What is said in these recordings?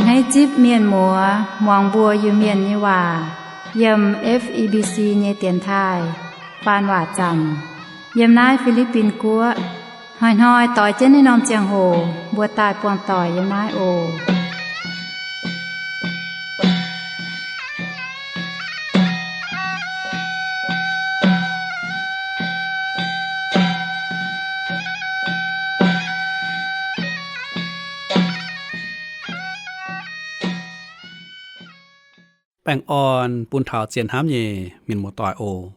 Hneiv zipv mienh muoz muangx mbuo Iu-Mienh nyei waac yiem F E B C nyei dienx taaih faan waac zanc yiem naaiv Fi^li^bin Guoqv. Hnoi-hnoi doix jienv naaiv norm ziangh hoc mbuo daaih buangh doic yiem naaiv oc. Baengh orn bun taux zien hnamv nyei mienh muoz-doic oc.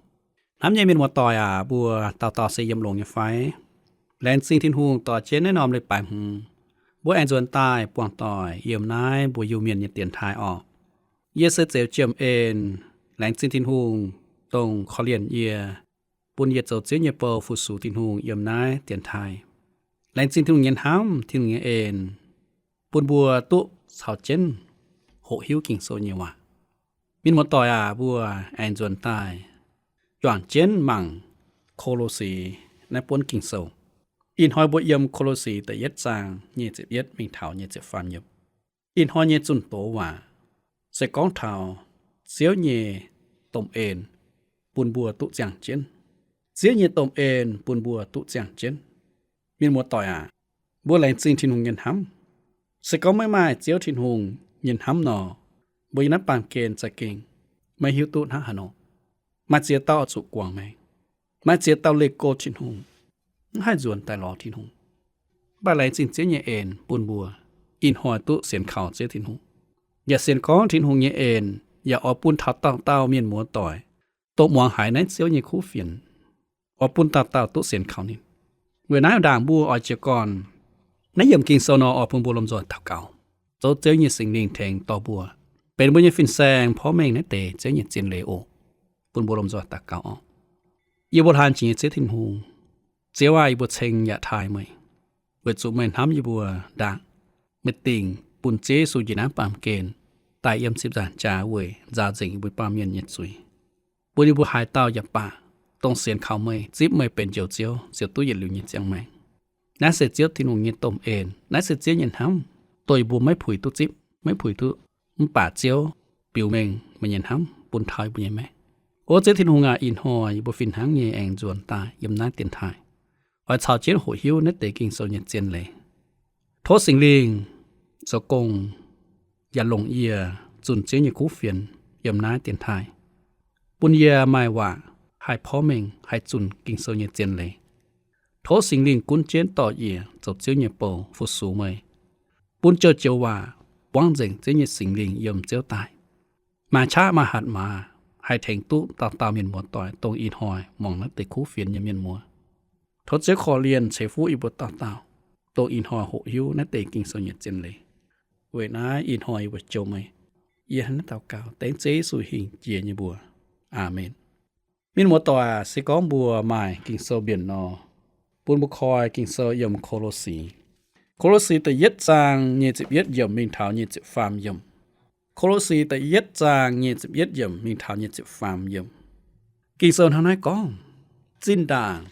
Hnamv nyei mienh muoz-doic aac, mbuo dauh dauh se yiem longx nyei fai? Laengz zingh Tin-Hungh dorh jienv naaiv norm leiz-baaix hmz, mbuo aengx nzuonx daaih buangh doic yiem naaiv mbuo Iu-Mienh nyei dienx taaih orqc. Yie se Zeuz Jiem En. Laengz zingh Tin-Hungh dongh korv-lienh yie, bun yie zoux Ziouv nyei bou fu-sux Tin-Hungh yiem naaiv dienx taaih. Laengz zingh Tin-Hungh nyei hnamv, Tin-Hungh nyei en, bun mbuo duqv caux jienv hoqc hiuv Ging-Sou nyei waac. Mienh muoz-doic aac, mbuo aengx nzuonx daaih juangc jienv mangc Ko^lo^si naaiv buonv Ging-Sou. Ih hnoi mbuo yiem Ko^lo^si da'yietv zaang nyic ziepc yietv mingh taux nyic ziepc faam yiemc. Ih hnoi nyei zunh doz waac se gorngv taux Ziouv nyei domh en bun mbuo duqv ziangh jienv. Ziouv nyei domh en bun mbuo duqv ziangh jienv. Mienh muoz-doic aac, mbuo laengz zingh Tin-Hungh nyei hnamv. Se gorngv maiv maaih Ziouv Tin-Hungh nyei hnamv nor, mbuo yiem naaiv baamh gen za'gengh maiv hiuv duqv hnangv haaix nor. Maaih ziex dauh oix zuqc guangc maengc. Maaih ziex dauh leih go Tin-Hungh, mv haih nzuonx daaih lorz Tin-Hungh. Mv baac laengz zingh Ziouv nyei en bun mbuo ih hnoi duqv sienx kaux Ziouv Tin-Hungh. Yaac sienx gorngv Tin-Hungh nyei en yaac oix bun taux dauh dauh mienh muoz-doic, dongh muangx haiz naaiv Ziouv nyei kuv fienx, oix bun dauh dauh duqv sienx kaux ninh. Weic naaiv ndaangc mbuo oix jiez gorn naaiv yiemc Ging-Sou nor, oix bun mbuo lomh nzoih daux gaux, zoux Ziouv nyei Singx Lingh tengx dorh mbuo, benx mbuo nyei fin-saeng porv mengh naaiv deix Ziouv nyei zien leiz oc. Bun mbuo lomh nzoih daux gaux orqc. Yie mbuo hlaang jiex nyei Ziouv Tin-Hungh, Ziouv aac, yie mbuo ceng yaac taaih meih, weic zuqc meih hnamv yie mbuo ndaangc. Meih dingc bun Ziouv Yesu njiec naaiv baamh gen daaih yiem ziepc nzaangc jaax weic nzaaux nzengc yie mbuo baamh mienh nyei zuiz, bun yie mbuo haaix dauh yaac baac, dongh sienx kaux meih, zipv meih benx Njoux Ziouv, ziouc duqv yietc liuz nyei ziangh maengc. Naaiv se Ziouv Tin-Hungh nyei domh en. Naaiv se Ziouv nyei hnamv, dongh yie mbuo maiv puix duqv zipv, maiv puix duqv. Mv baac Ziouv biux mengh meih nyei hnamv bun taux yie mbuo nyei maengc. O Ziouv Tin-Hungh aac, ih hnoi yie mbuo fih hnangv nyei aengx nzuonx daaih yiem naaiv dienx taaih, oix caux jienv hoqc hiuv naaiv deix Ging-Sou nyei zien leiz. Tov Singx Lingh zoux gong yaac longc yie zunh Ziouv nyei kuv fienx yiem naaiv dienx taaih, bun yie maaih waac haih porv mengh haih zunh Ging-Sou nyei zien leiz. Tov Singx Lingh gunv jienv dorh yie zoux Ziouv nyei bou fu-sux meih, bun joux-joux waac buangv nzengc Ziouv nyei Singx Lingh yiem Ziouv daaih, maaih qaqv maaih hatc maaz haih tengx duqv dauh dauh mienh muoz-doic dongh ih hnoi muangx naaiv deix kuv fienx nyei mienh muoz. Tov Ziouv korv-lienh ceix fuqv yie mbuo dauh dauh dongh ih hnoi hoqc hiuv naaiv deix Ging-Sou nyei zien leiz. Weic naaiv ih hnoi yie mbuo jouh meih. Yie hnangv naaiv daux gaux dengv Ziouv Yesu hingh jiex nyei mbuox. Aamen. Mienh muoz-doic aac, se gorngv mbuo maaih Ging-Sou mbienc nor, bun mbuo koi Ging-Sou yiem Ko^lo^si. Ko^lo^si da'yietv zaang nyic ziepc yietv yiemc mingh taux nyic ziepc faam yiemc. Ko^lo^si da'yietv zaang nyic ziepc yietv yiemc mingh taux nyic ziepc faam yiemc. Ging-Sou hnangv naaiv gorngv, Zinh ndaangc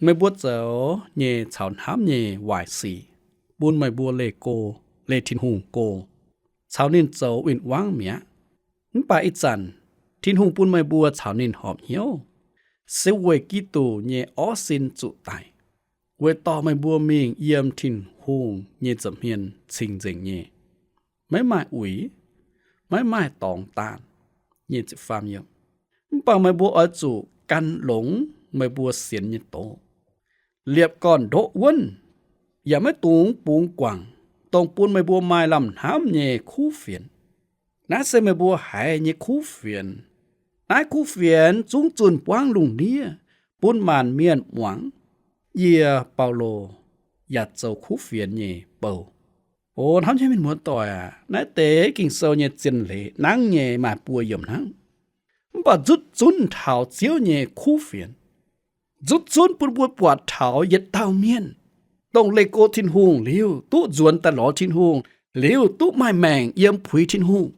meih mbuo zoux nyei caux hnamv nyei waaic sic, bun meih mbuo leih go, leih Tin-Hungh go, caux ninh zoux win-wangv mi'aqv. Mv baac ih zanc Tin-Hungh bun meih mbuo caux ninh horpc hnyouv, se weic Giduc nyei orv sin zuqc daic, weic dorh meih mbuo mingh yiem Tin-Hungh nyei nza'hmien cing-nzengc nyei, maiv maaih uix, maiv maaih dorngx daanh. Mv baac meih mbuo oix zuqc gan longx meih mbuo sienx nyei doz, liepc gorn-ndoqv wuonv, yaac maiv dungx bungx guangc dongh bun meih mbuo maaih lamh hnamv nyei kuv fienx. Naaiv se meih mbuo haiz nyei kuv fienx. Naaiv kuv fienx zungv zunh buangv lungh ndiev bun maanc mienh muangx. Yie, Baulo, yaac zoux kuv fienx nyei bou. O hnamv nyei mienh muoz-doic aac, naaiv deix Ging-Sou nyei zien leiz nangv nyei maaih buo yiemc hnangv. Mv baac nzutv zunv taux Ziouv nyei kuv fienx, nzutv zunv bun mbuo buatc taux yietc dauh mienh, dongh leih go Tin-Hungh liuz duqv nzuonx daaih lorz Tin-Hungh, liuz duqv maaih maengc yiem puix Tin-Hungh.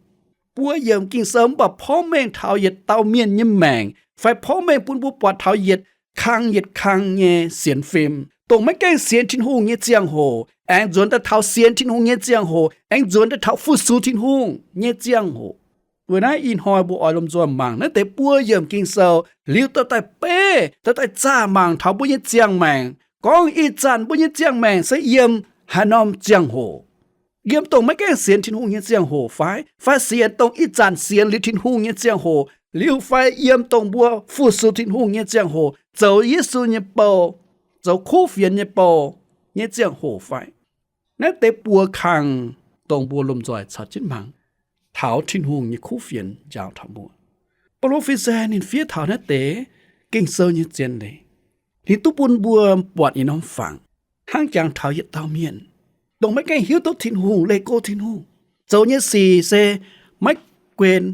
Buo yiemc Ging-Sou mv baac porv mengh taux yietc dauh mienh nyei maengc, fai porv mengh bun mbuo buatc taux yietc kang yietc kang nyei sienx fim, dongh maiv gaengh sienx Tin-Hungh nyei ziangh hoc, aengx nzuonx daaih taux sienx Tin-Hungh nyei ziangh hoc, aengx nzuonx daaih taux fu-sux Tin-Hungh nyei ziangh hoc. Weic naaiv ih hnoi mbuo oix lomh nzoih mangc naaiv deix buo yiemc Ging-Sou liuz dorh daaih beiv, dorh daaih zaah mangc taux mbuo nyei ziangh maengc, gorngv ih zanc mbuo nyei ziangh maengc se yiem haaix norm ziangh hoc. Yiem dongh maiv gaengh sienx Tin-Hungh nyei ziangh hoc fai, fai sienx dongh ih zanc sienx liuz Tin-Hungh nyei ziangh hoc liuz fai, yiem dongh mbuo fu-sux Tin-Hungh nyei ziangh hoc, zoux Yesu nyei bou, zoux kuv fienx nyei bou nyei ziangh hoc fai. Naaiv deix buo kang dongh mbuo lomh nzoih caux jienv mangc taux Tin-Hungh nyei kuv fienx njaaux taux mbuo. Baulo fin-saeng ninh fiev taux naaiv deix Ging-Sou nyei zien leiz, ninh duqv bun mbuo buatc yietc norm fangx hnangv jangx taux yietc dauh mienh, dongh maiv gaengh hiuv duqv Tin-Hungh, leih go Tin-Hungh, zoux nyei sic se maiv guen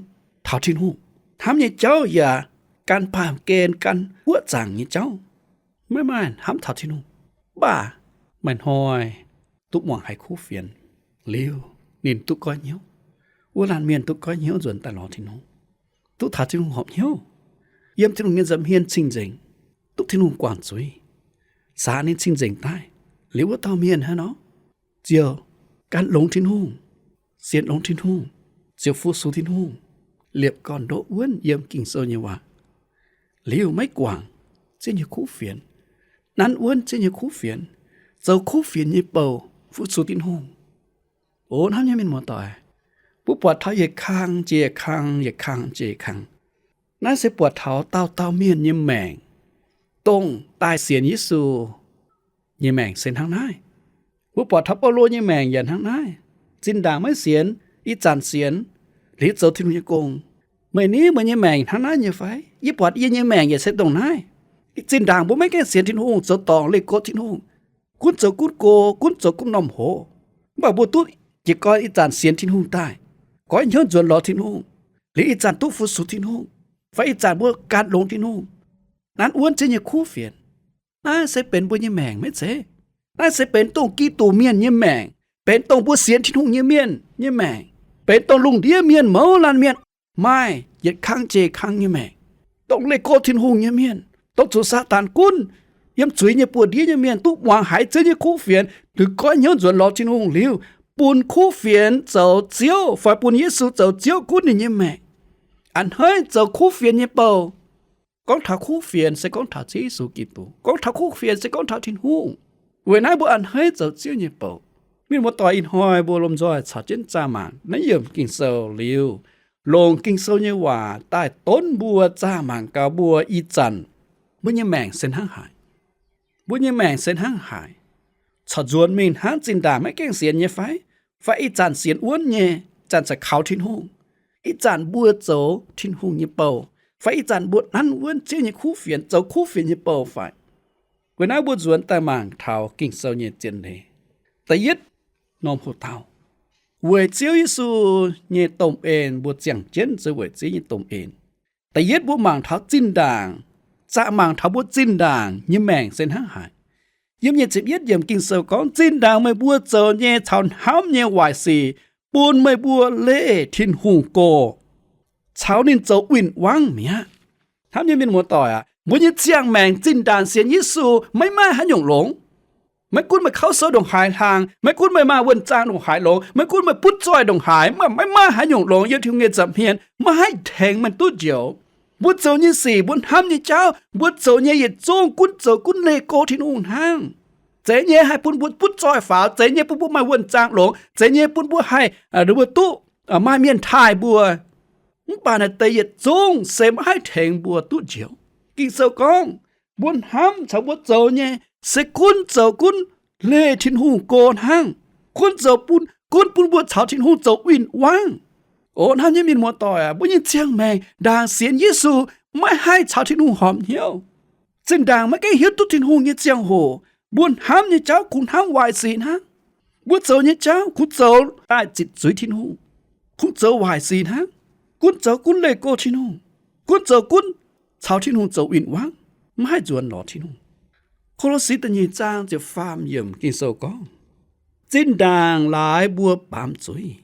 taux Tin-Hungh, hnamv nyei jauv yaac gan baamh gen, gan guoqv zaangc nyei jauv, maiv maaih hnamv taux Tin-Hungh. Mv baac maaih hnoi duqv muangx haiz kuv fienx liuz, ninh duqv goiv hnyouv. Wuov laanh mienh duqv goiv hnyouv nzuonx daaih lorz Tin-Hungh, duqv taux Tin-Hungh horpc hnyouv, yiem Tin-Hungh nyei nza'hmien cing-nzengc, duqv Tin-Hungh guangc zuiz, saax ninh cing-nzengc daaih. Liuz wuov dauh mienh hnangv nor ziouc gan longx Tin-Hungh, sienx longx Tin-Hungh, ziouc fu-sux Tin-Hungh, liepc gorn-ndoqv wuonv yiem Ging-Sou nyei waac, liuz maiv guangc Ziouv nyei kuv fienx, nanv wuonv Ziouv nyei kuv fienx, zoux kuv fienx nyei bou, fu-sux Tin-Hungh. O hnamv nyei mienh muoz-doic, mbuo buatc taux yietc kang jiex yietc kang, yietc kang jiex yietc kang. Naaiv se buatc taux dauh dauh mienh nyei maengc, dongh daaih sienx Yesu nyei maengc se hnangv naaiv. Mbuo buatc taux Baulo nyei maengc yaac hnangv naaiv. Zinh ndaangc maiv sienx, ih zanc sienx, liuz zoux Tin-Hungh nyei gong. Meih ni, meih nyei maengc hnangv naaiv nyei fai? Yie buatc yie nyei maengc yaac se dongh naaiv. Zinh ndaangc mbuo maiv gaengh sienx Tin-Hungh, zoux dorngc leih go Tin-Hungh, gunv zoux gunv go, gunv zoux gunv normh hoz, mv baac mbuo duqv jiez gorn ih zanc sienx Tin-Hungh daaih, goiv hnyouv nzuonx lorz Tin-Hungh, liuz ih zanc duqv fu-sux Tin-Hungh, fai ih zanc mbuo gan longx Tin-Hungh, nanv wuonv Ziouv nyei kuv fienx. Naaiv se benx mbuo nyei maengc maiv zeiz? Naaiv se benx dongh Giduc mienh nyei maengc, benx dongh mbuo sienx Tin-Hungh nyei mienh nyei maengc, benx dongh lungh ndiev mienh mouz laanh mienh maaih yietc kang jiex kang nyei maengc, dongh leih go Tin-Hungh nyei mienh, dongh zuqc Saadaan gunv, yiem zuiz nyei buoz-ndiev nyei mienh duqv muangx haiz Ziouv nyei kuv fienx, liuz goiv hnyouv nzuonx lorz Tin-Hungh liuz, bun kuv fienx zoux Ziouv fai bun Yesu zoux Ziouv gunv ninh nyei maengc, a'hneiv zoux kuv fienx nyei bou. Gorngv taux kuv fienx se gorngv taux Ziouv Yesu Giduc. Gorngv taux kuv fienx se gorngv taux Tin-Hungh. Weic naaiv mbuo a'hneiv zoux Ziouv nyei bou. Mienh muoz-doic, ih hnoi mbuo lomh nzoih caux jienv zaah mangc naaiv yiemc Ging-Sou liuz, longc Ging-Sou nyei waac daaih donv mbuo, zaah mangc gaax mbuo ih zanc mbuo nyei maengc se hnangv haaix. Mbuo nyei maengc se hnangv haaix? Corc nzuonx mingh hnangv zinh ndaangc maiv gaengh sienx nyei fai? Fai ih zanc sienx wuonv nyei, zanc caux kaux Tin-Hungh, ih zanc mbuo zoux Tin-Hungh nyei bou, fai ih zanc mbuo nanv wuonv Ziouv nyei kuv fienx, zoux kuv fienx nyei bou fai? Weic naaiv mbuo nzuonx daaih mangc taux Ging-Sou nyei zien leiz. Da'yietv norm hoc-dauh, weic Ziouv Yesu nyei domh en, mbuo ziangh jienv se weic Ziouv nyei domh en. Da'yietv mbuo mangc taux zinh ndaangc, zaah mangc taux mbuo zinh ndaangc nyei maengc se hnangv haaix. Yiem nyic ziepc yietv yiemc Ging-Sou gorngv, zinh ndaangc meih mbuo zoux nyei caux hnamv nyei waaic sic bun meih mbuo leih Tin-Hungh go, caux ninh zoux win-wangv mi'aqv. Hnamv nyei mienh muoz-doic aac, mbuo nyei ziangh maengc zinh ndaangc sienx Yesu maiv maaih haaix nyungc longx. Maiv gunv meih kauv sou ndongc haaix hlang, maiv gunv meih maaih wuonh zaang ndongc haaix longx, maiv gunv meih butv zoih ndongc haaix, mv baac maiv maaih haiz nyungc longx yiem Tin-Hungh nyei nza'hmien, maiv haih tengx meih duqv njoux. Mbuo zoux nyei sic, mbuo hnamv nyei jauv, mbuo zoux nyei yietc zungv gunv zoux gunv leih go Tin-Hungh hnangv. Zeiz nyei haih bun mbuo butv zoih faaux, zeiz nyei bun mbuo maaih wuonh zaang longx, zeiz nyei bun mbuo haih, mbuo duqv maaih mienh taaih mbuo. Mv baac naaiv deix yietc zungv se maiv haih tengx mbuo duqv njoux. Ging-Sou gorngv, mbuo hnamv caux mbuo zoux nyei se gunv zoux gunv leih Tin-Hungh go hnangv. Gunv zoux bun, gunv bun mbuo caux Tin-Hungh zoux win-wangv. O hnamv nyei mienh muoz-doic aac, mbuo nyei ziangh maengc ndaangc sienx Yesu maiv haih caux Tin-Hungh horpc hnyouv. Zinh ndaangc maiv gaengh hiuv duqv Tin-Hungh nyei ziangh hoc, mbuo hnamv nyei jauv kungx hnamv waaic sic hnangv. Mbuo zoux nyei jauv kungx zoux daaih zitc zuiz Tin-Hungh, kungx zoux waaic sic hnangv. Gunv zoux gunv leih go Tin-Hungh, gunv zoux gunv caux Tin-Hungh zoux win-wangv, maiv haih nzuonx lorz Tin-Hungh. Ko^lo^si da'nyeic zaang ziepc faam yiemc Ging-Sou gorngv, zinh ndaangc laaix mbuo baamz zuiz,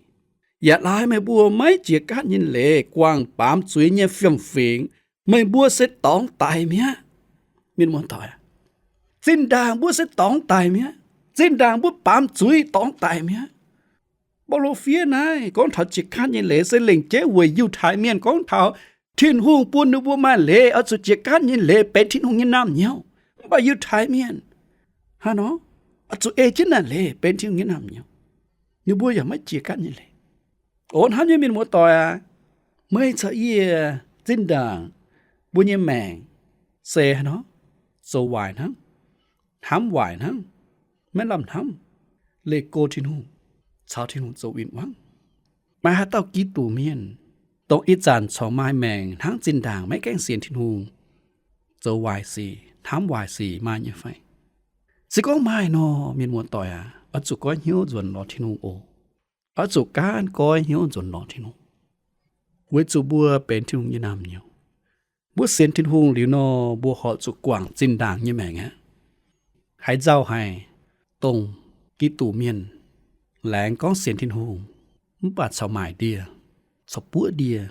yaac laaix meih mbuo maiv jiex gaatv nyei leiz guangc baamz zuiz nyei fiem-fingx, meih mbuo se dorngx daic mi'aqv. Mienh muoz-doic, zinh ndaangc mbuo se dorngx daic mi'aqv. Zinh ndaangc mbuo baamz zuiz dorngx daic mi'aqv. Baulo fiev naaiv gorngv taux jiex gaatv nyei leiz se lengc jeiv weic Yiutai Mienh gorngv taux Tin-Hungh bun ninh mbuo maaih leiz oix zuqc jiex gaatv nyei leiz benx Tin-Hungh nyei naamh nyouz. Mv baac Yiutai Mienh hnangv nor oix zuqc ei jienv naaiv leiz benx Tin-Hungh nyei naamh nyouz. Ninh mbuo yaac maiv jiex gaatv nyei leiz. O hnamv nyei mienh muoz-doic aac, meih caux yie zinh ndaangc mbuo nyei maengc se hnangv nor zoux waaic hnangv, hnamv waaic hnangv, maiv lamh hnamv, leih go Tin-Hungh, caux Tin-Hungh zoux win-wangv. Maaih haaix dauh Giduc Mienh, dongh ih zanc corc maaih maengc hnangv zinh ndaangc maiv gaengh sienx Tin-Hungh, zoux waaic sic, hnamv waaic sic maaih nyei fai? Se gorngv maaih nor, mienh muoz-doic aac, oix zuqc goiv hnyouv nzuonx lorz Tin-Hungh oc. Oix zuqc gaanv goiv hnyouv nzuonx lorz Tin-Hungh, weic zuqc mbuo benx Tin-Hungh nyei naamh nyouz. Mbuo sienx Tin-Hungh liuz nor, mbuo horpc zuqc guangc zinh ndaangc nyei maengc aqv. Haaix nzauh haic, dongh Giduc Mienh laengz gorngv sienx Tin-Hungh, mv baac corc maaic ndie, corc buoqv ndie,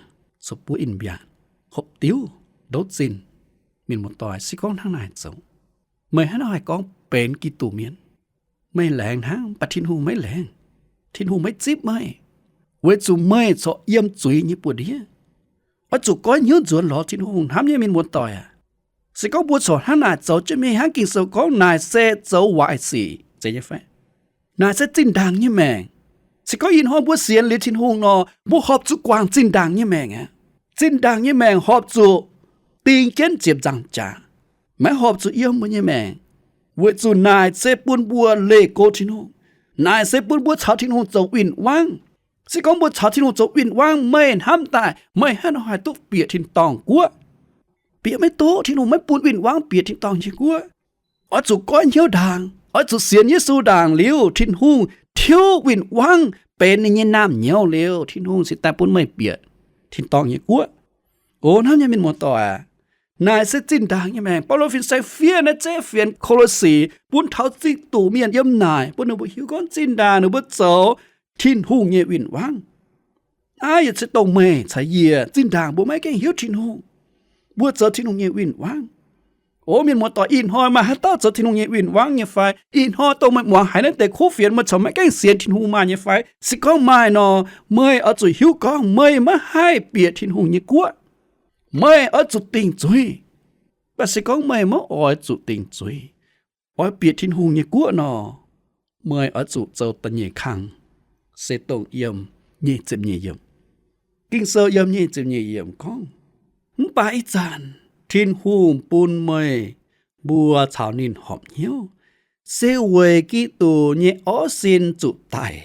corc buoqv in-mbiaatc, hopv diuv, ndouv zinh. Mienh muoz-doic, se gorngv hnangv naaic zoux, meih hnangv nor haih gorngv benx Giduc Mienh? Meih laengz hnangv, mv baac Tin-Hungh maiv laengz. Tin-Hungh maiv zipv meih, weic zuqc meih corc yiem zuiz nyei buoz-ndiev. Oix zuqc goiv hnyouv nzuonx lorz Tin-Hungh, hnamv nyei mienh muoz-doic aac. Se gorngv mbuo corc hnangv naaic zoux jienv mingh, hnangv Ging-Sou gorngv naaic se zoux waaic sic, zeiz nyei fai? Naaic se zinh ndaangc nyei maengc. Se gorngv ih hnoi mbuo sienx liuz Tin-Hungh nor, mbuo horpc zuqc guangc zinh ndaangc nyei maengc aqv. Zinh ndaangc nyei maengc horpc zuqc ding jienv ziepc nzaangc jaax, maiv horpc zuqc yiem mbuo nyei maengc, weic zuqc naaic se bun mbuo leih go Tin-Hungh. Naaic se bun mbuo caux Tin-Hungh zoux win-wangv. Se gorngv mbuo caux Tin-Hungh zoux win-wangv, meih hnamv daaih meih hnangv nor haih duqv bieqc tin-dorngh guoqv? Bieqc maiv duqv. Tin-Hungh maiv bun win-wangv bieqc tin-dorngh nyei guoqv. Oix zuqc goiv hnyouv ndaangc, oix zuqc sienx Yesu ndaangc liuz, Tin-Hungh tiuv win-wangv benx ninh nyei naamh nyouz liuz, Tin-Hungh cingx daaih bun meih bieqc tin-dorngh nyei guoqv. O hnamv nyei mienh muoz-doic aac, naaic se zinh ndaangc nyei maengc. Baulo fin-saeng fiev naaiv zeiv fienx Ko^lo^si bun taux Giduc Mienh yiem naaic, bun ninh mbuo hiuv gorngv zinh ndaangc ninh mbuo zoux Tin-Hungh nyei win-wangv. Naaiv yaac se dongh meih caux yie zinh ndaangc mbuo maiv gaengh hiuv Tin-Hungh, mbuo zoux Tin-Hungh nyei win-wangv. O mienh muoz-doic, ih hnoi maaih haaix dauh zoux Tin-Hungh nyei win-wangv nyei fai? Ih hnoi dongh meih muangx haiz naaiv deix kuv fienx, meih corc maiv gaengh sienx Tin-Hungh maaih nyei fai? Se gorngv maaih nor, meih oix zuqc hiuv gorngv meih maiv haih bieqc Tin-Hungh nyei guoqv. Meih oix zuqc dingc zuiz. Mv baac se gorngv meih maiv oix zuqc dingc zuiz, oix bieqc Tin-Hungh nyei guoqv nor, meih oix zuqc zoux da'nyeic kang, se dongh yiem nyic ziepc nyeic yiemc. Ging-Sou yiem nyic ziepc nyeic yiemc gorngv, mv baac ih zanc Tin-Hungh bun meih mbuo caux ninh horpc hnyouv, se weic Giduc nyei orv sin zuqc daic,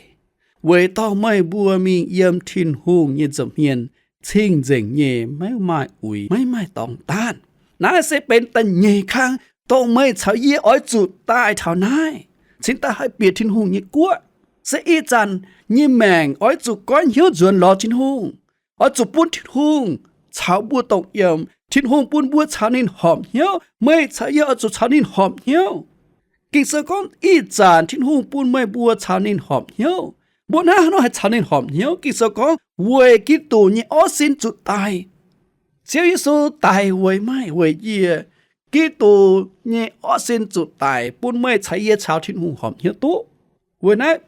weic dorh meih mbuo mingh yiem Tin-Hungh nyei nza'hmien cing-nzengc nyei, maiv maaih uix, maiv maaih dorngx daanh. Naaiv se benx da'nyeic kang, dongh meih caux yie oix zuqc daaih taux naaiv, cingx daaih haih bieqc Tin-Hungh nyei guoqv. Se ih zanc nyei maengc oix zuqc goiv hnyouv nzuonx lorz Tin-Hungh, oix zuqc bun Tin-Hungh caux mbuo dongh yiem. Tin-Hungh bun mbuo caux ninh horpc hnyouv, meih caux yie oix zuqc caux ninh horpc hnyouv. Ging-Sou gorngv ih zanc Tin-Hungh bun meih mbuo caux ninh horpc hnyouv. Mbuo hnangv haaix nor haih caux ninh horpc hnyouv? Ging-Sou gorngv weic Giduc nyei orv sin zuqc daic. Ziouv Yesu daic weic meih weic yie. Giduc nyei orv sin zuqc daic bun meih caux yie caux Tin-Hungh horpc hnyouv duqv. Weic naaiv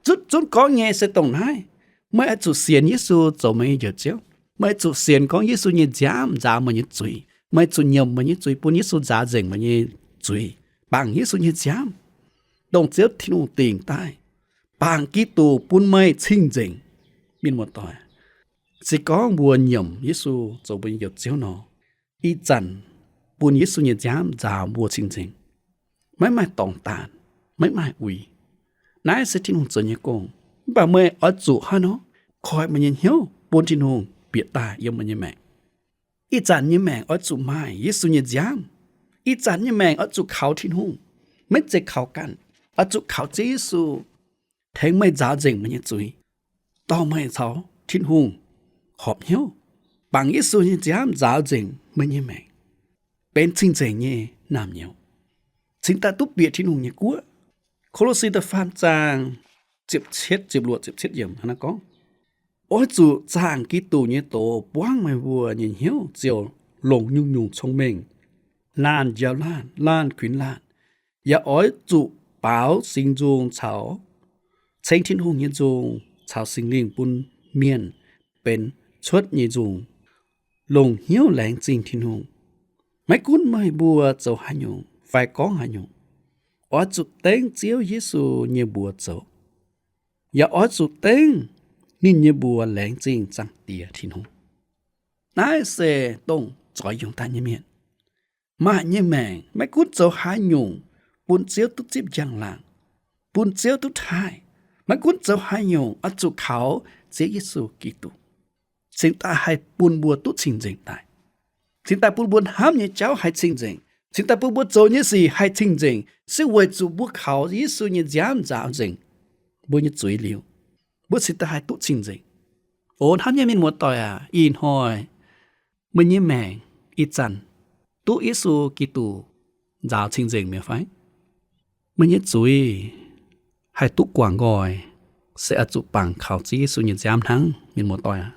zutv zunv gorngv nyei se dongh naaiv. Meih oix zuqc sienx Yesu zoux meih nyei Njoux Ziouv. Meih oix zuqc sienx gorngv Yesu nyei nziaamv nzaaux meih nyei zuiz. Meih oix zuqc nyiemc meih nyei zuiz, bun Yesu nzaaux nzengc meih nyei zuiz, bangc Yesu nyei nziaamv, dongh Ziouv Tin-Hungh dingc daaih, bangc Giduc bun meih cing-nzengc. Mienh muoz-doic, se gorngv mbuo nyiemc Yesu zoux mbuo nyei Njoux Ziouv nor, ih zanc bun Yesu nyei nziaamv nzaaux mbuo cing-nzengc, maiv maaih dorngx daanh, maiv maaih uix. Naaiv se Tin-Hungh zoux nyei gong. Mv baac meih oix zuqc hnangv nor koi meih nyei hnyouv bun Tin-Hungh bieqc daaih yiem meih nyei maengc. Ih zanc nyei maengc oix zuqc maaih Yesu nyei nziaamv. Ih zanc nyei maengc oix zuqc kaux Tin-Hungh, maiv zeiz kaux ganh. Oix zuqc kaux Ziouv Yesu tengx meih nzaaux nzengc meih nyei zuiz, dorh meih caux Tin-Hungh horpc hnyouv, bangc Yesu nyei nziaamv nzaaux nzengc meih nyei maengc, benx cing-nzengc nyei naamh nyouz, cingx daaih duqv bieqc Tin-Hungh nyei guoqv. Ko^lo^si da'faam zaang ziepc cietv, ziepc luoqc, ziepc cietv yiemc hnangv naaiv gorngv, oix zuqc zaangc Giduc nyei doz buangv meih mbuo nyei hnyouv ziouc longc nyungc-nyungc cong-mengh, laanh njaaux laanh, laanh kuinx laanh. Yaac oix zuqc baaux singx nzung caux ceng Tin-Hungh nyei nzung caux Singx Lingh bun mienh benx cuotv nyei nzung, longc hnyouv laengz zingh Tin-Hungh. Maiv gunv meih mbuo zoux haaix nyungc fai gorngv haaix nyungc, oix zuqc dengv Ziouv Yesu nyei mbuox zoux, yaac oix zuqc dengv ninh nyei mbuox laengz zingh Zaangc Diex Tin-Hungh. Naaiv se dongh zoix yungz daaih nyei mienh maaih nyei maengc, maiv gunv zoux haaix nyungc, bun Ziouv duqv zipv njang-laangc, bun Ziouv duqv taaih. Maiv gunv zoux haaix nyungc, oix zuqc kaux Ziouv Yesu Giduc, cingx daaih haih bun mbuo duqv cing-nzengc daaih, cingx daaih bun mbuo hnamv nyei jauv haih cing-nzengc, cingx daaih bun mbuo zoux nyei sic haih cing-nzengc, se weic zuqc mbuo kaux Yesu nyei nziaamv nzaaux nzengc mbuo nyei zuiz liuz, mbuo cingx daaih haih duqv cing-nzengc. O hnamv nyei mienh muoz-doic aac, ih hnoi meih nyei maengc ih zanc duqv Yesu Giduc nzaaux cing-nzengc mi'aqv fai? Meih nyei zuiz haih duqv guangc nqoi, se oix zuqc bangc kaux Ziouv Yesu nyei nziaamv hnangv, mienh muoz-doic aac.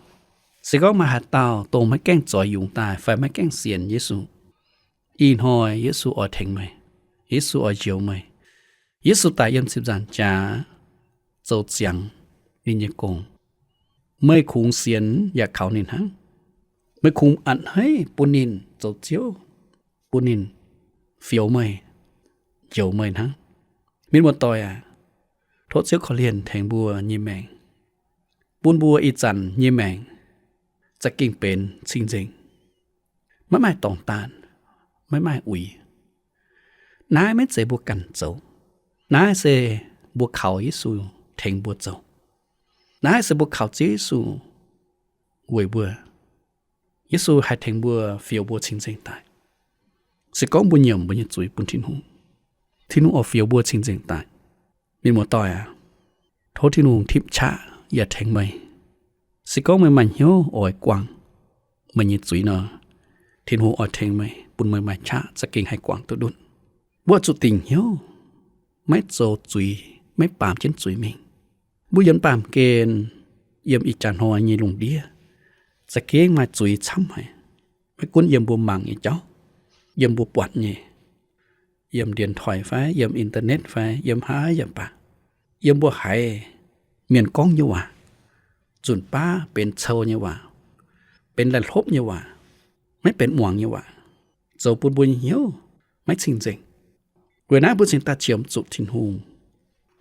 Se gorngv maaih haaix dauh dongh maiv gaengh zoix yungz daaih fai maiv gaengh sienx Yesu, ih hnoi Yesu oix tengx meih. Yesu oix njoux meih. Yesu daic yiem ziepc nzaangc jaax zoux ziangx ninh nyei gong. Meih kungx sienx yaac kaux ninh hnangv. Meih kungx a'hneiv bun ninh zoux Ziouv, bun ninh fioux meih, njoux meih hnangv. Mienh muoz-doic aac, tov Ziouv korv-lienh tengx mbuo nyei maengc, bun mbuo ih zanc nyei maengc za'gengh benx cing-nzengc, maiv maaih dorngx daanh, maiv maaih uix. Naaiv maiv zeiz mbuo ganh zoux. Naaiv se mbuo kaux Yesu tengx mbuo zoux. Naaiv se mbuo kaux Ziouv Yesu weic mbuo. Yesu haih tengx mbuo, fioux mbuo cing-nzengc daaih. Se gorngv mbuo nyiemc mbuo nyei zuiz bun Tin-Hungh, Tin-Hungh oix fioux mbuo cing-nzengc daaih. Mienh muoz-doic aac, tov Tin-Hungh tipv qaqv yaac tengx meih. Se gorngv meih maaih hnyouv oix guangc meih nyei zuiz nor, Tin-Hungh oix tengx meih, bun meih maaih qaqv za'gengh haih guangc duqv ndutv. Mbuo zuqc dingc hnyouv, maiv zoux zuiz, maiv baamz jienv zuiz mingh. Mbuo yiem baamh gen, yiem ih jaax hnoi nyei lungh ndiev, za'gengh maaih zuiz camv haic. Maiv gunv yiem mbuo mangc nyei jauv, yiem mbuo buatc nyei, yiem điện thoại fai yiem internet fai yiem haaix yaac baac, yiem mbuo haiz mienh gorngv nyei waac, nzunc baav benx cou nyei waac, benx laih hlopv nyei waac, maiv benx muangx nyei waac, zoux bun mbuo nyei hnyouv maiv cing-nzengc. Weic naaiv mbuo cingx daaih qiemx zuqc Tin-Hungh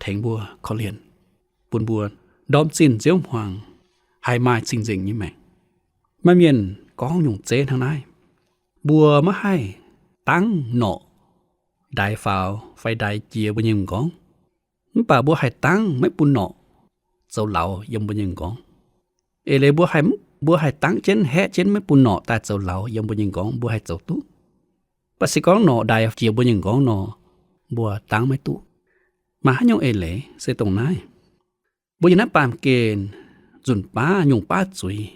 tengx mbuo korv-lienh, bun mbuo ndorm zinh nziouv hmuangx haih maaih cing-nzengc nyei maengc. Maaih mienh gorngv nyungc zeiv hnangv naaiv, mbuo maiv haih dangv norqc ndaix faaux fai ndaix jiex mbuo nyei m'nqorngv, mv baac mbuo haih dangv maiv bun norqc zoux lauz yiem mbuo nyei m'nqorngv. Eix leiz mbuo haih, mbuo haih dangv jienv, haeqv jienv maiv bun norqc daaih zoux lauz yiem mbuo nyei m'nqorngv, mbuo haih zoux duqv. Mv baac se gorngv norqc ndaix jiex mbuo nyei m'nqorngv nor, mbuo dangv maiv duqv. Maaih haaix nyungc eix leiz? Se dongh naaiv. Mbuo yiem naaiv baamh gen nzunc baav nyungc baav zuiz,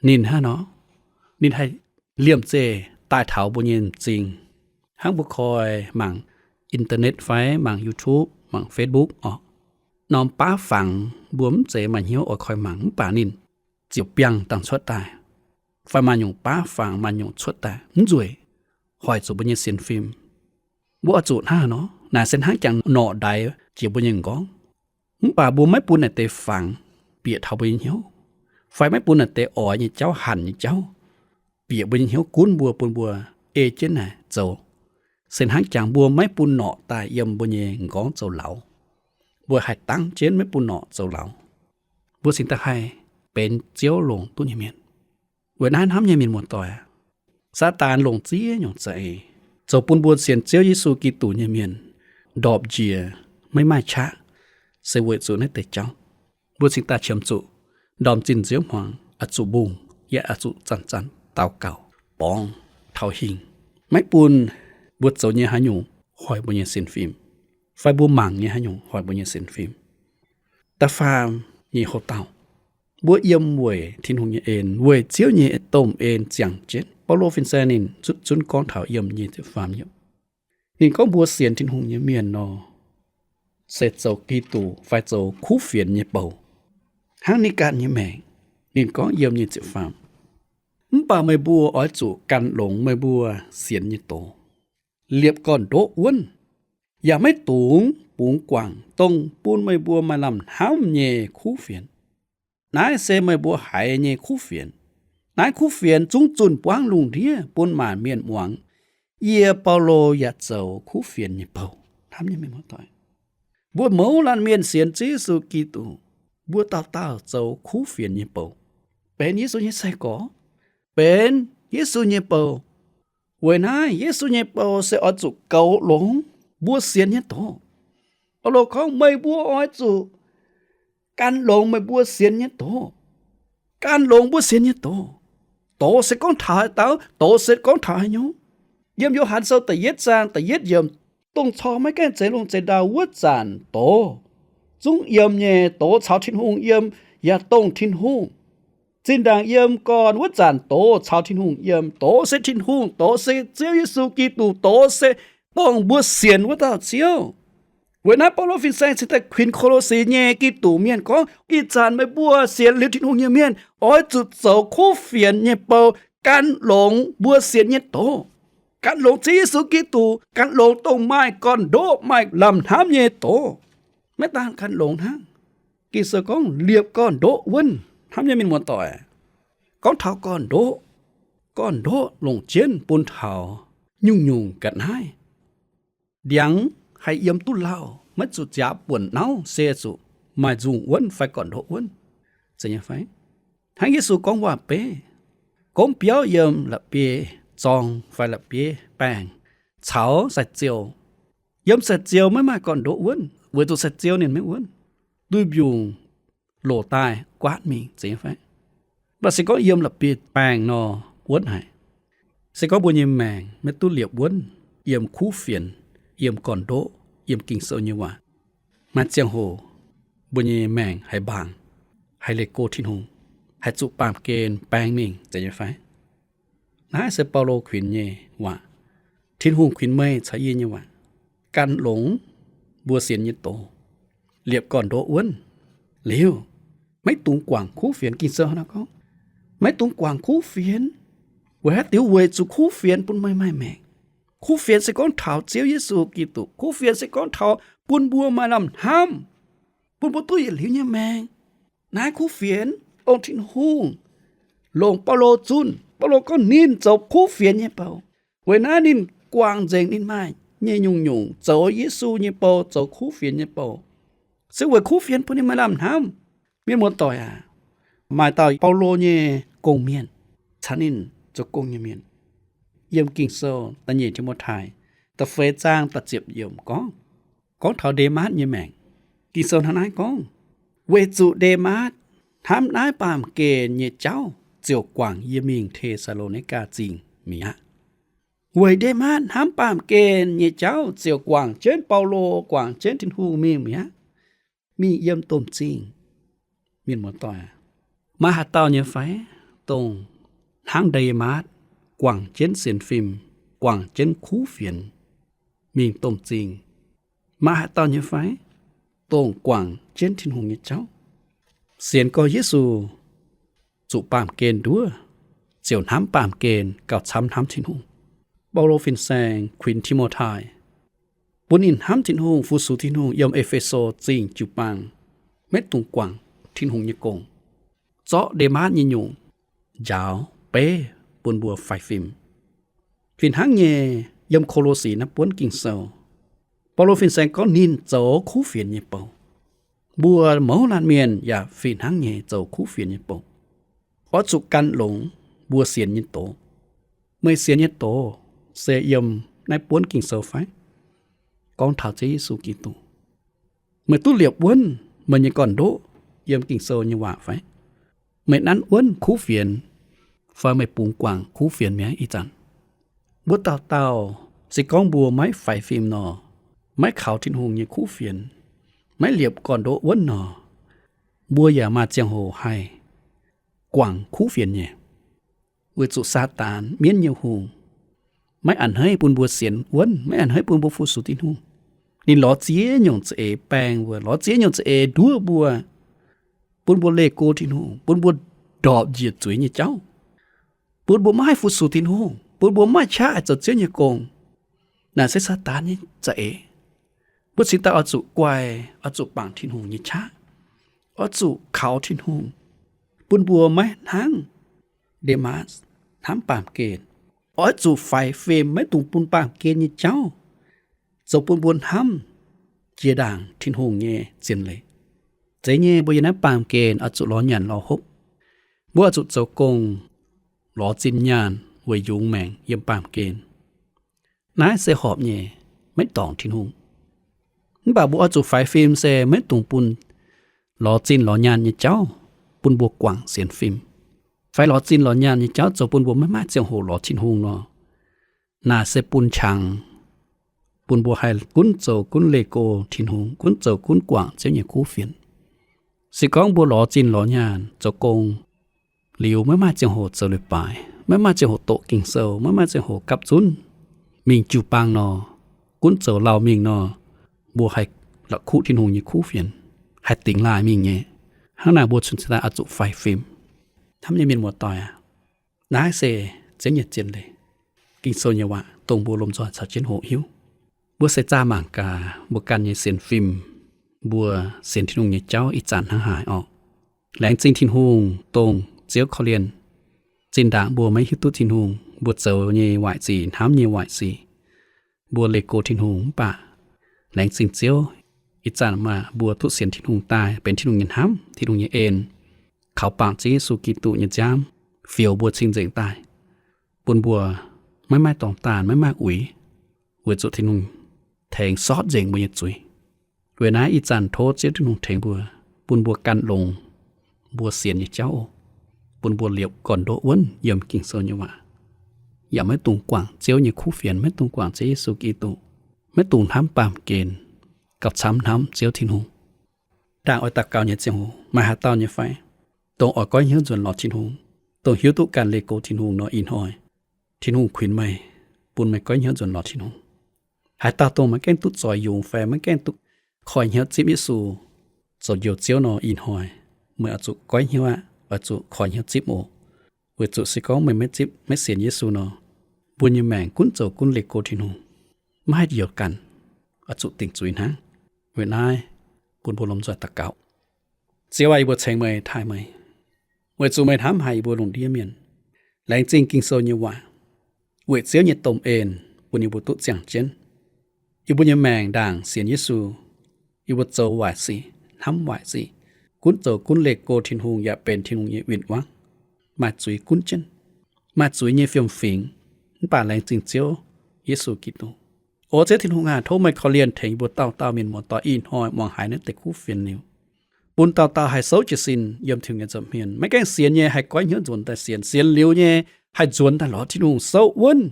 ninh hnangv nor, ninh haih liemh zeih daaih taux mbuo nyei m'zing. Hnangv mbuo koi mangc internet fai mangc YouTube, mangc Facebook orqc, norm baav fangx mbuo mv zeiz maaih hnyouv oix koi mangc, mv baac ninh ziouc biangh dangh cuotv daaih, fai maaih nyungc baav fangx maaih nyungc cuotv daaih mv nzueic, hoic zuqc mbuo nyei sienx fim. Mbuo oix zuqc hnangv haaix nor? Naaic se hnangv jangx norqc ndaix jiex mbuo nyei m'nqorngv. Mv baac mbuo maiv bun naaic deix fangx bieqc taux mbuo nyei hnyouv, fai maiv bun naaic deix oix nyei jauv, hanc nyei jauv bieqc mbuo nyei hnyouv, gunv mbuo, bun mbuo ei jienv naaic zoux. Se hnangv jangx mbuo maiv bun norqc daaih yiem mbuo nyei m'nqorngv zoux lauz, mbuo haih dangv jienv maiv bun norqc zoux lauz, mbuo cingx daaih haih benx Ziouv longc duqv nyei mienh. Weic naaiv hnamv nyei mienh muoz-doic, Saadaan longc ziex nyungc za'eix zoux bun mbuo sienx Ziouv Yesu Giduc nyei mienh ndorpc njiec, maiv maaih qaqv, se weic zuqc naaiv deix jauv. Mbuo cingx daaih qiemx zuqc ndorm zinh nziouv hmuangx oix zuqc mbungh, yaac oix zuqc zanc-zanc daux gaux, borngz taux hingh, maiv bun mbuo zoux nyei haaix nyungc hoic mbuo nyei sienx fim, fai mbuo mangc nyei haaix nyungc hoic mbuo nyei sienx fim. Da'faam nyei houx-dauh, mbuo yiem weic Tin-Hungh nyei en, weic Ziouv nyei domh en ziangh jienv. Baulo fin-saeng ninh zutv zunv gorngv taux yiem nyic ziepc faam yiemc. Ninh gorngv mbuo sienx Tin-Hungh nyei mienh nor, se zoux Giduc fai zoux kuv fienx nyei bou, hnangv ninh ganh nyei maengc. Ninh gorngv yiem nyic ziepc faam, mv baac meih mbuo oix zuqc gan longx meih mbuo sienx nyei doz, liepc gorn-ndoqv wuonv, yaac maiv dungx bungx guangc dongh bun meih mbuo maaih lamh hnamv nyei kuv fienx. Naaiv se meih mbuo haiz nyei kuv fienx. Naaiv kuv fienx zungv zunh buangv lungh ndiev bun maanc mienh muangx. Yie, Baulo, yaac zoux kuv fienx nyei bou. Hnamv nyei mienh muoz-doic, mbuo mouz laanh mienh sienx Ziouv Yesu Giduc, mbuo dauh dauh zoux kuv fienx nyei bou, benx Yesu nyei sai-gorx, benx Yesu nyei bou. Weic naaiv Yesu nyei bou se oix zuqc goux longx mbuo sienx nyei doz. Baulo gorngv, meih mbuo oix zuqc gan longx meih mbuo sienx nyei doz. Gan longx mbuo sienx nyei doz. Doz se gorngv taux haaix dauh? Doz se gorngv taux haaix nyungc? Yiem Yo^han Sou da'yietv zaang da'yietv yiemc, dongh corc maiv gaengh zeix lungh zeix ndau wuov zanc doz zungv yiem nyei. Doz caux Tin-Hungh yiem, yaac dongh Tin-Hungh. Zinh ndaangc yiem gorn wuov zanc doz caux Tin-Hungh yiem. Doz se Tin-Hungh, doz se Ziouv Yesu Giduc, doz se dongh mbuo sienx wuov dauh Ziouv. Weic naaiv Baulo fin-saeng cingx daaih kuinx Ko^lo^si nyei Giduc mienh gorngv, ih zanc meih mbuo sienx liuz Tin-Hungh nyei mienh oix zuqc zoux kuv fienx nyei bou, gan longx mbuo sienx nyei doz, gan longx Ziouv Yesu Giduc, gan longx dongh maaih gorn-ndoqv maaih lamh hnamv nyei doz. Maiv daan gan longx hnangv. Ging-Sou gorngv liepc gorn-ndoqv wuonv. Hnamv nyei mienh muoz-doic, gorngv taux gorn-ndoqv, gorn-ndoqv longc jienv bun taux nyungc-nyungc ga'naaiv. Ndiangx haih yiem duqv lauh, maiv zuqc nziaaux buonc nauv se zuqc maaih nzungh wuonv fai gorn-ndoqv wuonv, zeiz nyei fai? Hnangv Yesu gorngv waac-beiv, gomv biauv yiem la'bieiv-zorng fai la'bieiv-baengh caux sai-ziou. Yiem sai-ziou maiv maaih gorn-ndoqv wuonv, weic zuqc sai-ziou ninh maiv wuonv, duih mbiungc loc daaih guaatv mingh, zeiz nyei fai? Mv baac se gorngv yiem la'bieiv-baengh nor, wuonv haic. Se gorngv mbuo nyei maengc maiv duqv liepc wuonv yiem kuv fienx, yiem gorn-ndoqv, yiem Ging-Sou nyei waac, maaih ziangh hoc mbuo nyei maengc haiz mbaangc, haiz leih go Tin-Hungh, haiz zuqc baamh gen baeng mingh, zeiz nyei fai? Naaiv se Baulo kuinx nyei waac. Tin-Hungh kuinx meih caux yie nyei waac. Gan longx mbuo sienx nyei doz, liepc gorn-ndoqv wuonv liuz, maiv dungx guangc kuv fienx. Ging-Sou nor gorngv, maiv dungx guangc kuv fienx. Weic haaix diuc? Weic zuqc kuv fienx bun meih maaih maengc. Kuv fienx se gorngv taux Ziouv Yesu Giduc. Kuv fienx se gorngv taux bun mbuo maaih lamh hnamv, bun mbuo duqv yietc liuz nyei maengc. Naaiv kuv fienx dongh Tin-Hungh longc Baulo zunh. Baulo gorngv ninh zoux kuv fienx nyei bou. Weic naaiv ninh guangc nzengc ninh maaih nyei nyungc-nyungc zoux Yesu nyei bou, zoux kuv fienx nyei bou, se weic kuv fienx bun ninh maaih lamh hnamv. Mienh muoz-doic aac, maaih dauh Baulo nyei gong-mienh, caux ninh zoux gong nyei mienh. Yiem Ging-Sou da'nyeic Ti^mo^tai da'feix zaang da'ziepc yiemc gorngv, gorngv taux Nde^matv nyei maengc. Ging-Sou hnangv naaiv gorngv, weic zuqc Nde^matv hnamv naaiv baamh gen nyei jauv ziouc guangc yie mingh Te^saa^lo^ni^gaa Zingh mi'aqv. Weic Nde^matv hnamv baamh gen nyei jauv ziouc guangc jienv Baulo, guangc jienv Tin-Hungh mingh mi'aqv, mingh yiem domh zingh. Mienh muoz-doic, maaih haaix dauh nyei fai, dongh hnangv Nde^matv guangc jienv sienx fim, guangc jienv kuv fienx mingh domh zingh? Maaih haaix dauh nyei fai, dongh guangc jienv Tin-Hungh nyei jauv, sienx gorx Yesu, zuqc baamh gen nduov, ziouc hnamv baamh gen gauh camv hnamv Tin-Hungh? Baulo fin-saeng kuinx Ti^mo^tai, bun ninh hnamv Tin-Hungh, fu-sux Tin-Hungh yiem E^fe^so Zingh jiu-baang, maiv dungx guangc Tin-Hungh nyei gong, zorqv Nde^matv nyei nyungc njaaux beiv bun mbuo faix fim. Fih hnangv nyei, yiem Ko^lo^si naaiv buonv Ging-Sou, Baulo fin-saeng gorngv ninh zoux kuv fienx nyei bou. Mbuo mouz laanh mienh yaac fih hnangv nyei zoux kuv fienx nyei bou. Oix zuqc gan longx mbuo sienx nyei doz. Meih sienx nyei doz se yiem naaiv buonv Ging-Sou fai? Gorngv taux Ziouv Yesu Giduc. Meih duqv liepc wuonv meih nyei gorn-ndoqv yiem Ging-Sou nyei waac fai? Meih nanv wuonv kuv fienx, fai meih bungx guangc kuv fienx mi'aqv? Ih zanc mbuo dauh dauh, se gorngv mbuo maiv faix fim nor, maiv kaux Tin-Hungh nyei kuv fienx, maiv liepc gorn-ndoqv wuonv nor, mbuo yaac maaih ziangh hoc haih guangc kuv fienx nyei. Weic zuqc Saadaan, mienv nyei hungh, maiv a'hneiv bun mbuo sienx wuonv, maiv a'hneiv bun mbuo fu-sux Tin-Hungh. Ninh lorz ziex nyungc za'eix baeng mbuo, lorz ziex nyungc za'eix nduov mbuo, bun mbuo leih go Tin-Hungh, bun mbuo ndorpc njiec zuiz nyei jauv, bun mbuo maiv haih fu-sux Tin-Hungh, bun mbuo maiv maaih qaqv haih zoux Ziouv nyei gong. Naaic se Saadaan nyei za'eix. Mbuo cingx daaih oix zuqc guaix, oix zuqc bangc Tin-Hungh nyei qaqv, oix zuqc kaux Tin-Hungh, bun mbuo maiv hnangv Ndemaa hnamv baamh gen. Oix zuqc faix fim, maiv dungx bun baamh gen nyei jauv zoux bun mbuo hnamv jiex ndaangc Tin-Hungh nyei zien leiz. Zeiz nyei, mbuo yiem naaiv baamh gen oix zuqc lorz nyanc lorz hopv. Mbuo oix zuqc zoux gong, lorz zinh nyaanh weic yungz maengc yiem baamh gen. Naaiv se horpc nyei, maiv dorngc Tin-Hungh. Mv baac mbuo oix zuqc faix fim se maiv dungx bun lorz zinh lorz nyaanh nyei jauv bun mbuo guangc sienx fim, fai lorz zinh lorz nyaanh nyei jauv zoux bun mbuo maiv maaih ziangh hoc lorz Tin-Hungh nor. Naaic se bun qangx, bun mbuo haih gunv zoux gunv leih go Tin-Hungh, gunv zoux gunv guangc Ziouv nyei kuv fienx. Se gorngv mbuo lorz zinh lorz nyaanh zoux gong liuz maiv maaih ziangh hoc zoux leiz-baaix, maiv maaih ziangh hoc doqc Ging-Sou, maiv maaih ziangh hoc gapv zunv mingh jiu-baang nor, gunv zoux lauh mingh nor, mbuo haih la'kuqv Tin-Hungh nyei kuv fienx, haih dingx laaih mingh nyei. Hnangv naaic mbuo cingx daaih oix zuqc faix fim. Hnamv nyei mienh muoz-doic aac, naaiv se Ziouv nyei zien leiz. Ging-Sou nyei waac dongh mbuo lomh nzoih caux jienv hoqc hiuv. Mbuo se zaah mangc gaax mbuo ganh nyei sienx fim, mbuo sienx Tin-Hungh nyei jauv ih zanc hnangv haaix orqc. Laengz zingh Tin-Hungh dongh Ziouv korv-lienh zinh ndaangc mbuo maiv hiuv duqv Tin-Hungh, mbuo zoux nyei waaic sic, hnamv nyei waaic sic, mbuo leih go Tin-Hungh mv baac laengz zingh Ziouv, ih zanc maah mbuo duqv sienx Tin-Hungh daaih, benx Tin-Hungh nyei hnamv, Tin-Hungh nyei en, kaux bangc Ziouv Yesu Giduc nyei nziaamv fioux mbuo cing-nzengc daaih, bun mbuo maiv maaih dorngx daanh, maiv maaih uix, weic zuqc Tin-Hungh tengx sortv nzengc mbuo nyei zuiz. Weic naaiv ih zanc tov Ziouv Tin-Hungh tengx mbuo, bun mbuo gan longx mbuo sienx nyei jauv oc, bun mbuo liepc gorn-ndoqv wuonv yiem Ging-Sou nyei waac, yaac maiv dungx guangc Ziouv nyei kuv fienx, maiv dungx guangc Ziouv Yesu Giduc, maiv dungx hnamv baamh gen, gauh camv hnamv Ziouv Tin-Hungh. Ndaangc oix daux gaux nyei ziangh hoc maaih haaix dauh nyei fai, dongh oix goiv hnyouv nzuonx lorz Tin-Hungh, dongh hiuv duqv ganh leih go Tin-Hungh nor, ih hnoi Tin-Hungh kuinx meih, bun meih goiv hnyouv nzuonx lorz Tin-Hungh. Haaix dauh dongh maiv gaengh duqv zoix yungz fai maiv gaengh duqv koi hnyouv zipv Yesu zoux Njoux Ziouv nor, ih hnoi meih oix zuqc goiv hnyouv aqv, oix zuqc koi hnyouv zipv oc. Weic zuqc se gorngv meih maiv zipv, maiv sienx Yesu nor, mbuo nyei maengc gunv zoux gunv leih go Tin-Hungh, maiv haih njoux ganh, oix zuqc dingc zuiz hnangv. Weic naaiv bun mbuo lomh nzoih daux gaux. Ziouv aac, yie mbuo ceng meih, taaih meih, weic zuqc meih hnamv haic yie mbuo lungh ndiev mienh. Laengz zingh Ging-Sou nyei waac, weic Ziouv nyei domh en bun yie mbuo duqv ziangh jienv. Yie mbuo nyei maengc ndaangc sienx Yesu, yie mbuo zoux waaic sic, hnamv waaic sic, gunv zoux gunv leih go Tin-Hungh yaac benx Tin-Hungh nyei win-wangv, maaih zuiz gunv jienv, maaih zuiz nyei fiem-fingx. Mv baac laengz zingh Ziouv Yesu Giduc. O Ziouv Tin-Hungh aac, tov meih korv-lienh tengx yie mbuo dauh dauh mienh muoz-doic ih hnoi muangx haiz naaiv deix kuv fienx liuz, bun dauh dauh haih souv jiez sin yiem Tin-Hungh nyei nza'hmien. Maiv gaengh sienx nyei haih goiv hnyouv nzuonx daaih sienx, sienx liuz nyei haih nzuonx daaih lorz Tin-Hungh, souv wuonv,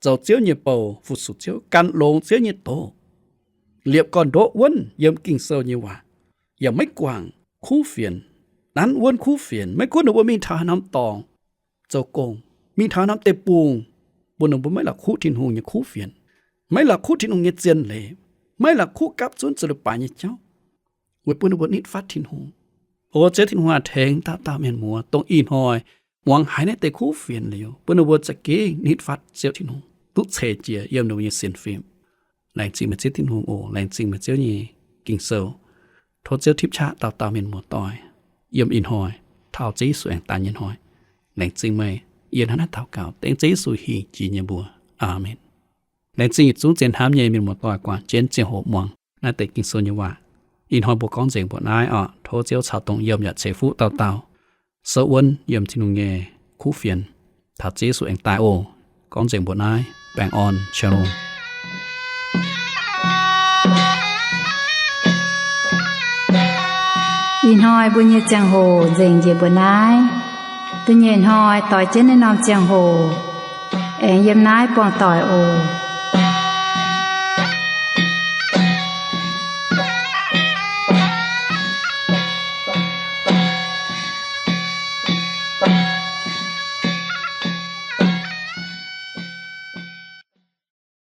zoux Ziouv nyei bou, fu-sux Ziouv, gan longx Ziouv nyei doz, liepc gorn-ndoqv wuonv yiem Ging-Sou nyei waac, yaac maiv guangc kuv fienx, nanv wuonv kuv fienx. Maiv gunv ninh mbuo mingh taux haaix norm dorngx zoux gong, mingh taux haaix norm deic-bung, bun ninh mbuo maiv la'kuqv Tin-Hungh nyei kuv fienx, maiv la'kuqv Tin-Hungh nyei zien leiz, maiv la'kuqv gapv zunv zoux leiz-baaix nyei jauv, weic bun ninh mbuo nitv fatv Tin-Hungh. O Ziouv Tin-Hungh aac, tengx dauh dauh mienh muoz dongh ih hnoi muangx haiz naaiv deix kuv fienx liuz, bun ninh mbuo za'gengh nitv fatv Ziouv Tin-Hungh, duqv ceix jiez yiem ninh mbuo nyei sienx fim. Laengz zingh meih Ziouv Tin-Hungh oc. Laengz zingh meih Ziouv nyei Ging-Sou. Tov Ziouv tipv qaqv dauh dauh mienh muoz-doic yiem ih hnoi, taux Ziouv Yesu aengx daaih nyei hnoi. Laengz zingh meih. Yie hnangv naaiv daux gaux dengv Ziouv Yesu hingh jiex nyei mbuox. Aamen. Laengz zingh yietc zungv zien hnamv nyei mienh muoz-doic guangc jienv ziangh hoc muangx naaiv deix Ging-Sou nyei waac. Ih hnoi mbuo gorngv nzengc mbuoqc naaiv oc. Tov Ziouv caux dongh yiem yaac ceix fuqv dauh dauh, souv wuonv yiem Tin-Hungh nyei kuv fienx, taux Ziouv Yesu aengx daaih oc. Gorngv nzengc mbuoqc naaiv. Baengh orn, Shalom. Ih hnoi mbuo nyei ziangh hoc nzengc njiec mbuoqc naaiv. Da'nyeic hnoi doix jienv naaiv norm ziangh hoc aengx yiem naaiv buangh doic oc.